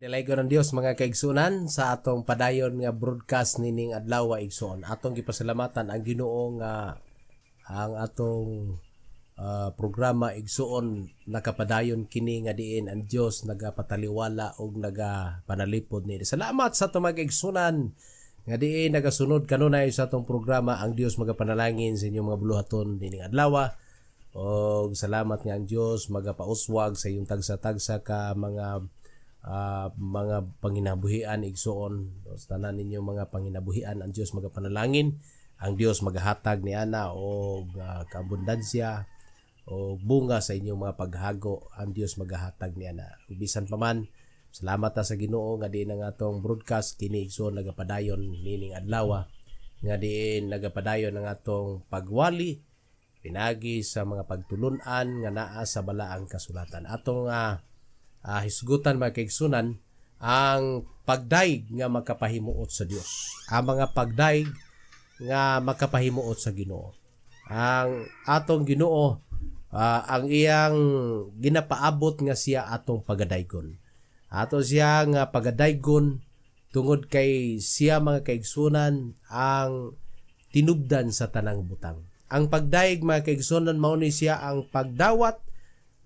Dalaygon ang Dios, mga kaigsunan, sa atong padayon nga broadcast nining adlaw, igsoon. Atong gipasalamatan ang Ginoo nga ang atong programa, igsuon, nakapadayon kini nga diin ang Dios nagapataliwala og nagapanalipod ni. Salamat sa atong mga kaigsunan nga diin nagasunod kanunay sa atong programa. Ang Dios magapanalangin sa inyong mga buluhaton nining adlaw. Og salamat nga ang Dios magapauswag sa iyong tagsa-tagsa ka mga panginabuhian, igsuon. Sa tanan ninyong mga panginabuhian, ang Dios magapanalangin, ang Dios magahatag ni ana og kaabundansya o bunga sa inyong mga paghago. Ang Dios magahatag ni ana. Ug bisan pa man, salamat ta sa Ginoo nga diin ang atong broadcast kini, igsuon, nagapadayon nining adlaw, nga diin nagapadayon ang atong pagwali pinagi sa mga pagtulun-an nga naa sa Balaang Kasulatan. Atong hisgutan, mga kaigsunan, ang pagdayeg nga makapahimuot sa Dios. Ang mga pagdayeg nga makapahimuot sa Ginoo. Ang atong Ginoo, ang iyang ginapaabot nga siya atong pagadaygon. Ato siya nga pagadaygon tungod kay siya, mga kaigsunan, ang tinubdan sa tanang butang. Ang pagdayeg, mga kaigsunan, mao ni siya ang pagdawat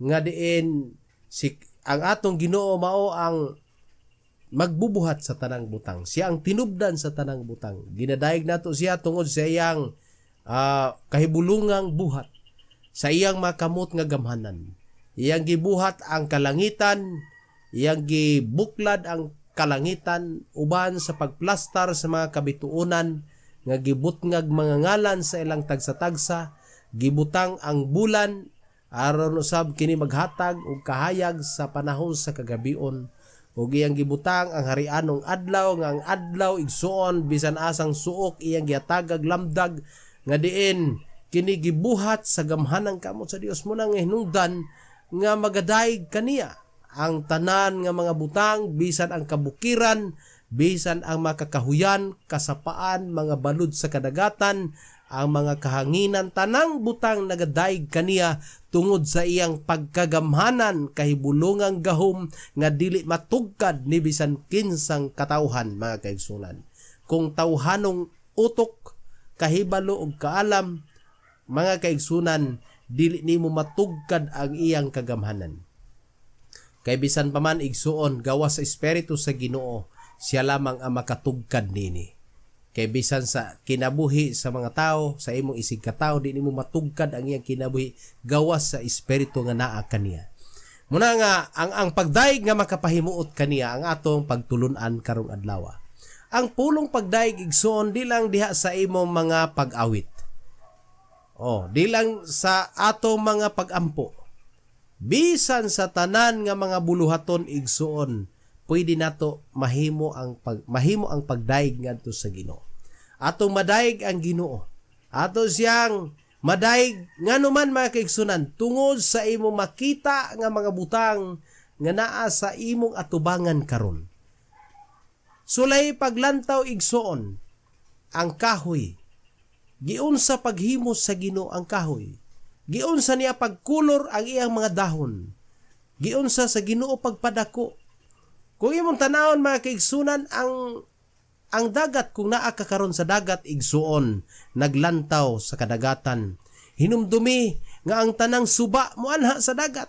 nga diin si ang atong Ginoo mao ang magbubuhat sa tanang butang. Siya ang tinubdan sa tanang butang. Ginadayeg nato siya tungod sa iyang kahibulungang buhat, sa iyang makamot nga gamhanan. Iyang gibuhat ang kalangitan, iyang gibuklad ang kalangitan uban sa pagplastar sa mga kabituonan nga gibutngag mga ngalan sa ilang tagsa-tagsa, gibutang ang bulan aron usab kini maghatag og kahayag sa panahon sa kagabion, ug iyang gibutang ang harianong adlaw, nga ang adlaw, igsuon, bisan asang suok iyang gihatagag lamdag, nga diin kini gibuhat sa gamhanang kamot sa Dios. Mao nang hinungdan nga magadayeg kaniya ang tanan nga mga butang, bisan ang kabukiran, bisan ang makakahuyan, kasapaan, mga balud sa kadagatan, ang mga kahanginan, tanang butang nagadayeg kaniya tungod sa iyang pagkagamhanan, kahibulungang gahom nga dili matugkad ni bisan kinsang katawhan, mga kaigsunan. Kung tawhanong utok, kahibalo og kaalam, mga kaigsunan, dili nimo matugkad ang iyang kagamhanan. Kay bisan pa man, igsuon, gawas sa espiritu sa Ginoo, siya lamang ang makatugkad nini. Kay bisan sa kinabuhi sa mga tao, sa imong isig katao, di nimo matugkad ang iyang kinabuhi gawas sa espiritu nga naa kaniya. Muna nga ang pagdayeg nga makapahimuot kaniya ang atong pagtulun-an karong adlaw. Ang pulong pagdayeg, igsuon, di lang diha sa imong mga pag-awit. Oh, di lang sa atong mga pagampo. Bisan sa tanan nga mga buluhaton, igsuon, pwede nato mahimo ang pagdayeg ngadto sa Ginoo. Atong madayeg ang Ginoo. Ato siyang madayeg ngano man, mga kaigsunan, tungod sa imong makita nga mga butang nga naa sa imong atubangan karon. Sulay paglantaw, igsuon, ang kahoy. Giunsa paghimos sa Ginoo ang kahoy. Giunsa niya pagkulor ang iyang mga dahon. Giunsa sa Ginoo pagpadako. Kung imong tanawon, mga kaigsunan, ang dagat, kung naa ka karon sa dagat, igsuon, naglantaw sa kadagatan, hinumdumi nga ang tanang suba moanha sa dagat.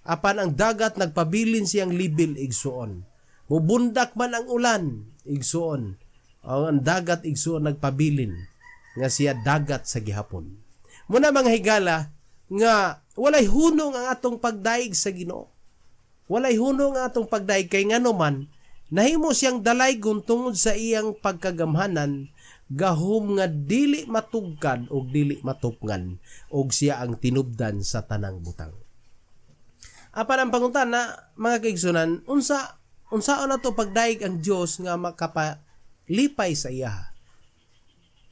Apan ang dagat nagpabilin siyang level, igsuon. Mubundak man ang ulan, igsuon, ang dagat, igsuon, nagpabilin nga siya dagat sa gihapon. Muna, mga higala, nga walay hunong ang atong pagdayeg sa Ginoo. Walay hunong ang atong pagdayeg kay ngano man nahimo siyang dalaygon tungod sa iyang pagkagamhanan, gahom nga dili matugkad og dili matupngan, og siya ang tinubdan sa tanang butang. Apan ang pangutana, mga kaigsunan, unsaon nato pagdayeg ang Dios nga makapalipay sa iya?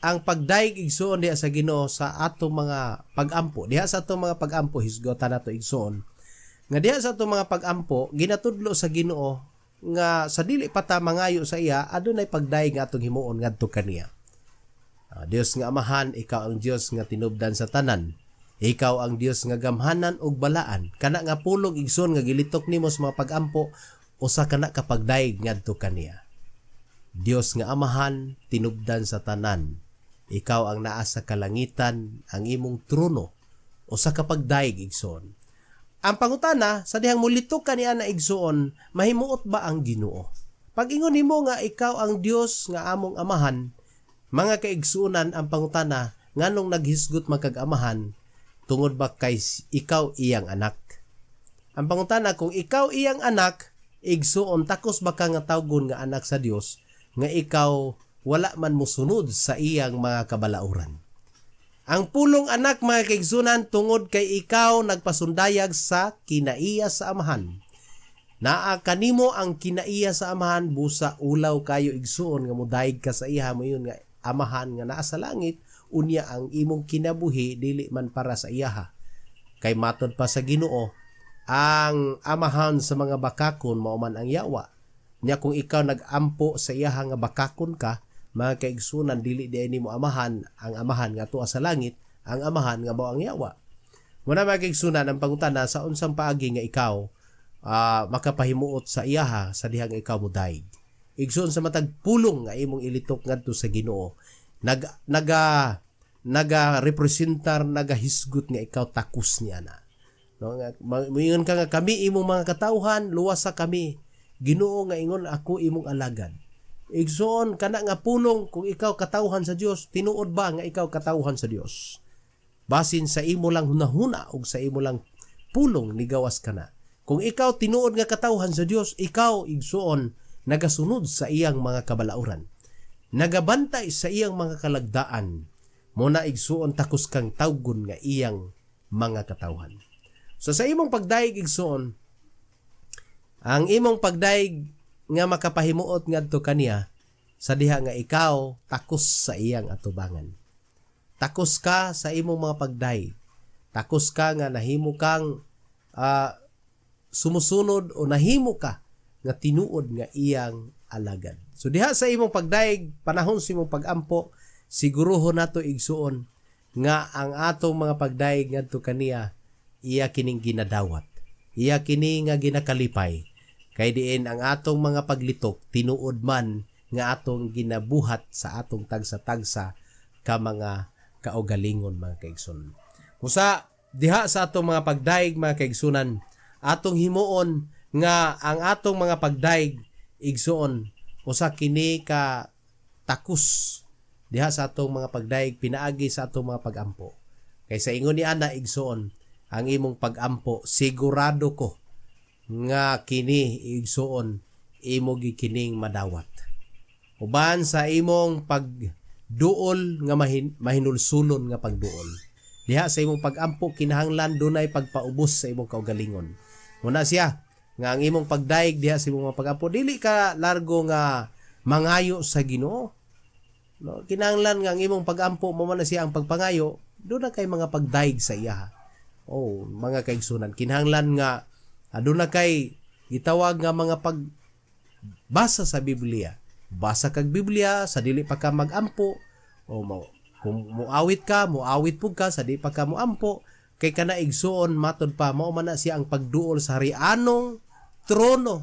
Ang pagdayeg, igsuon, diha sa Ginoo sa atong mga pagampo. Diha sa atong mga pagampo, hisgotan nato, igsuon, nga diha sa atong mga pagampo ginatudlo sa Ginoo nga sa dili pa ta mangayo sa iya, adunay pagdayeg nga atong himuon ngadto kaniya. Dios nga Amahan, ikaw ang Dios nga tinubdan sa tanan. Ikaw ang Dios nga gamhanan ug balaan. Kana nga pulong, igsoon, nga gilitok nimo sa mga pagampo Usa kana ka pagdayeg ngadto kaniya. Dios nga Amahan, tinubdan sa tanan. Ikaw ang naa sa kalangitan, ang imong trono. Usa ka pagdayeg, igsoon. Ang pangutana, sa dihang mulitok ka niya na, igsoon, mahimuot ba ang Ginoo? Pag ingon nimo nga ikaw ang Dios nga among Amahan, mga kaigsuonan, ang pangutana, nganong naghisgot man kag Amahan? Tungod ba kay ikaw iyang anak? Ang pangutana, kung ikaw iyang anak, igsuon, takos ba ka nga tawgon nga anak sa Dios nga ikaw wala man mosunod sa iyang mga kabalauran? Ang pulong anak, mga kaigsunan, tungod kay ikaw nagpasundayag sa kinaiya sa Amahan. Naa kanimo ang kinaiya sa Amahan, busa ulaw kayo, igsuon, nga modayeg ka sa iya mo yun nga Amahan nga naa sa langit, unya ang imong kinabuhi dili man para sa iyaha. Kay matod pa sa Ginoo, ang amahan sa mga bakakon mao man ang yawa. Nya kung ikaw nagampo sa iyaha nga bakakon ka, mga kaigsunan, dili di nimo amahan ang Amahan nga tuwa sa langit, ang amahan nga mao ang yawa. Muna, mga kaigsunan, ang pangutana, sa unsang paagi nga ikaw makapahimuot sa iyaha sa dihang ikaw modayeg? Igsuon, sa matag pulong nga imong ilitok ngadto sa Ginoo, nag naga naga representar, nagahisgot nga ikaw takos niya na. No, nga moingon ka nga kami imong mga katawhan, luwasa kami. Ginoo nga ingon ako imong alagad. Igsoon, kana nga pulong, kung ikaw katawhan sa Dios, tinuod ba nga ikaw katawhan sa Dios? Basin sa imo lang hunahuna ug sa imo lang pulong nigawas ka na. Kung ikaw tinuod nga katawhan sa Dios, ikaw, igsuon, nagasunod sa iyang mga kabalauran. Nagabantay sa iyang mga kalagdaan. Muna, igsuon, takos kang tawgon nga iyang mga katawhan. So sa imong pagdayeg, igsuon, ang imong pagdayeg nga makapahimuot ngadto kaniya sa diha nga ikaw takos sa iyang atubangan. Takos ka sa imong mga pagdayeg. Takos ka nga nahimo kang sumusunod o nahimo ka nga tinuod nga iyang alagad. So diha sa imong pagdayeg, panahon sa imong pagampo, siguruhon nato, igsuon, nga ang atong mga pagdayeg ngadto kaniya, iya kining ginadawat. Iya kini nga ginakalipay. Kay diin ang atong mga paglitok tinuod man nga atong ginabuhat sa atong tagsa-tagsa ka mga kaugalingon, mga kaigsunan. Usa diha sa atong mga pagdayeg, mga kaigsunan, atong himuon nga ang atong mga pagdayeg, igsuon, usa kini ka takos diha sa atong mga pagdayeg pinaagi sa atong mga pagampo. Kay sa ingon ni ana, igsuon, ang imong pagampo, sigurado ko nga kini, igsuon, imo gikining madawat. Uban sa imong pagduol nga mahinulsulon nga pagduol. Diha sa imong pagampo, kinahanglan dunay pagpaubos sa imong kaugalingon. Muna siya nga ang imong pagdayeg diha sa imong mga pagampo, dili ka largo nga mangayo sa Ginoo. No, kinahanglan nga ang imong pagampo mo man na siya ang pagpangayo, duna kay mga pagdayeg sa iya. Oh, mga kaigsunan, kinahanglan nga aduna kay gitawag nga mga pagbasa sa Biblia. Basa kag Biblia sa dili pa ka magampo o mo kung muawit ka, muawit pud ka sa di pa ka muampo, kay kana, igsuon, matod pa mao man na siya ang pagduol sa harianong trono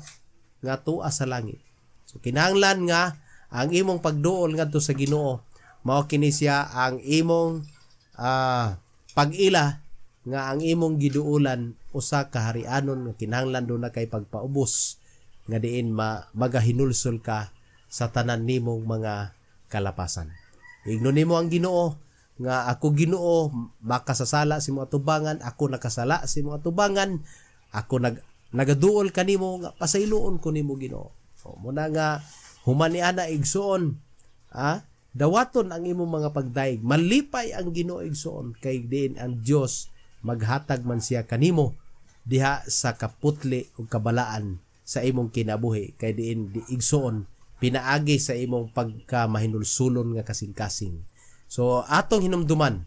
nga tuwa sa langit. So kinahanglan nga ang imong pagduol ngadto sa Ginoo mao kini siya ang imong pag-ila nga ang imong giduolan usa ka harianon nga kinahanglan duna kay pagpaubos nga diin magahinulsol ka sa tanan nimong mga kalapasan. Igno nimo ang Ginoo nga ako, Ginoo, makasasala sa imong atubangan, ako nakasala sa imong atubangan, ako nagaduol kanimo nga pasayloon ko nimo, Ginoo. O, muna nga human ni ana, igsuon, dawaton ang imong mga pagdayeg. Malipay ang Ginoo, igsuon, kay diin ang Dios maghatag man siya kanimo diha sa kaputli ug kabalaan sa imong kinabuhi, kay diin di, igsuon, pinaagi sa imong pagka mahinulsulon nga kasing-kasing. So atong hinumduman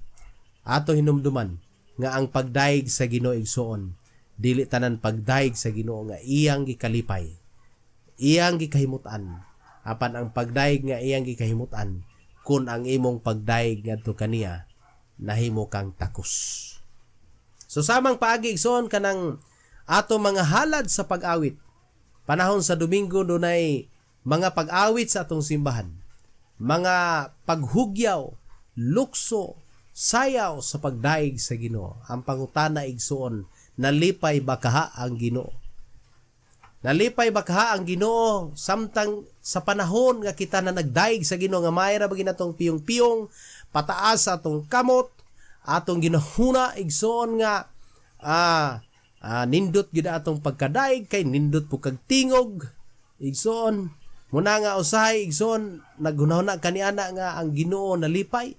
nga ang pagdayeg sa Ginoo, igsuon, dili tanan pagdayeg sa Ginoo nga iyang gikalipay, iyang gikahimutan. Apan ang pagdayeg nga iyang gikahimutan kun ang imong pagdayeg ngadto kaniya nahimo kang takos. So samang paagi, igsoon, kanang ato mga halad sa pag-awit. Panahon sa Domingo, dunay mga pag-awit sa atong simbahan. Mga paghugyaw, lukso, sayaw sa pagdaig sa Ginoo. Ang pangutana, igsuon, nalipay ba kaha ang Ginoo? Nalipay ba kaha ang Ginoo samtang sa panahon nga kita na nagdaig sa Ginoo nga mayra ba ginatong piyong-piyong pataas sa atong kamot, atong ginahuna, igsuon, nga nindot gyud atong pagkadaig kay nindot po kag tingog, igsuon? Muna nga usahay, igsuon, naghunahuna kaniana nga ang Ginoo nalipay.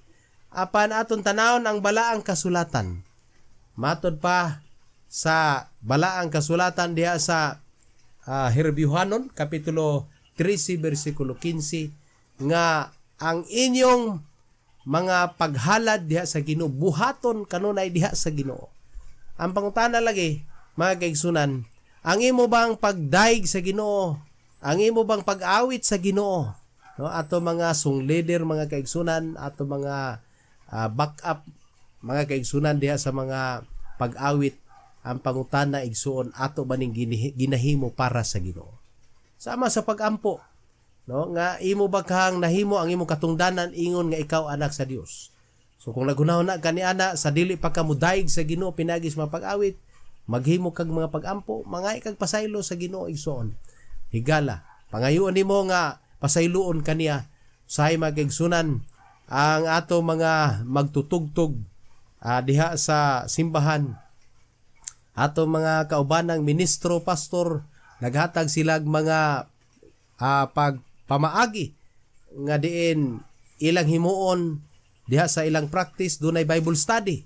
Apan aton tanawon ang Balaang Kasulatan. Matod pa sa Balaang Kasulatan diha sa Herbiyuhanon kapitulo 13 bersikulo 15 nga ang inyong mga paghalad diha sa Ginoo buhaton kanunay diha sa Ginoo. Ang pangutana lagi, mga kaigsunan, ang imo bang pagdaig sa Ginoo, ang imo bang pag-awit sa Ginoo, no, ato mga song leader, mga kaigsunan, ato mga backup, mga kaigsunan, diha sa mga pag-awit, ang pangutana, igsuon, ato ba ning ginahimo para sa Ginoo? Sama sa pagampo, no, nga imo ba kang nahimo ang imong katungdanan ingon nga ikaw anak sa Dios? So kung naghunahuna ka niana sa dili pa ka mudaig sa Ginoo pinagi sa mga pag-awit, maghimo kag mga pagampo, mangay kag pasaylo sa Ginoo, igsuon. Higala, pangayoon nimo nga pasayloon kaniya. Usahay, mga kaigsunan, ang ato mga magtutugtog diha sa simbahan, ato mga kaubanang ministro, pastor, naghatag silag mga pagpamaagi nga diin ilang himuon diha sa ilang practice, dunay Bible study.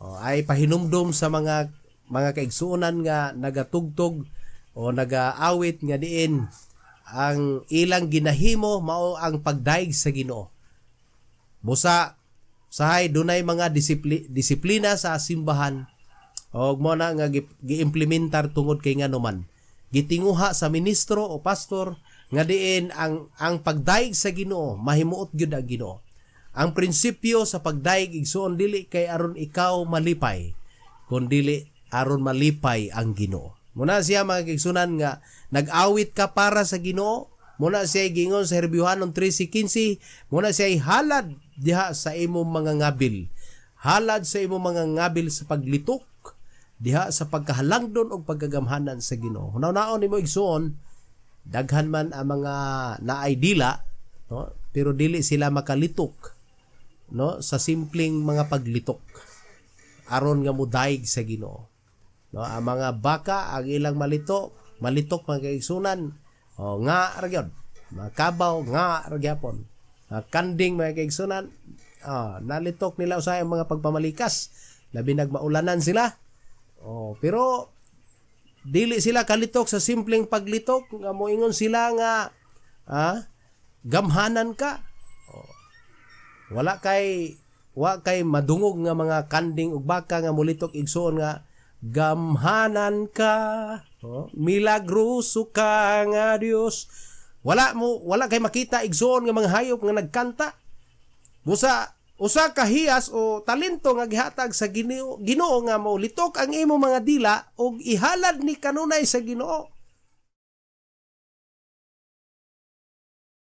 O, ay pahinumdom sa mga kaigsuonan nga nagatugtog o nagaawit nga diin ang ilang ginahimo mao ang pagdaig sa Ginoo. Busa sahay dunay mga disiplina sa simbahan og mo na nga giimplementar tungod kay nganuman gitinguha sa ministro o pastor nga diin ang pagdaig sa Ginoo mahimuot gyud ang Ginoo. Ang prinsipyo sa pagdaig, igsuon, dili kay aron ikaw malipay, kun dili aron malipay ang Ginoo. Muna siya, mga kaigsunan, nga nag-awit ka para sa Ginoo. Muna siya gingon sa Herbiyuhanon 13:15, muna siya halad diha sa imong mga ngabil. Halad sa imong mga ngabil sa paglitok diha sa pagkahalangdon og pagkagamhanan sa Ginoo. Hunaw-naon nimo, igsuon, daghan man ang mga naay dila, no, pero dili sila makalitok, no, sa simpleng mga paglitok aron nga mudaig sa Ginoo. No, ang mga baka, ang ilang malito, malitok, mga kaigsunan, o nga ra gyud. Mga kabaw, nga ra gyapon. Mga kanding, mga kaigsunan, nalitok nila usahay ang mga pagpamalikas, labi nagmaulanan sila. Oh, pero dili sila kalitok sa simpleng paglitok nga moingon sila nga gamhanan ka. Oh. Wala kay wa kay madungog nga mga kanding ug baka nga mulitok, igsuon, nga "Gamhanan ka, oh, milagroso ka nga Dios." Wala kay makita, igsuon, nga mga hayop nga nagkanta. Busa usa ka hiyas o talento nga gihatag sa Ginoo, Ginoo nga molitok ang imo mga dila og ihalad ni kanunay sa Ginoo.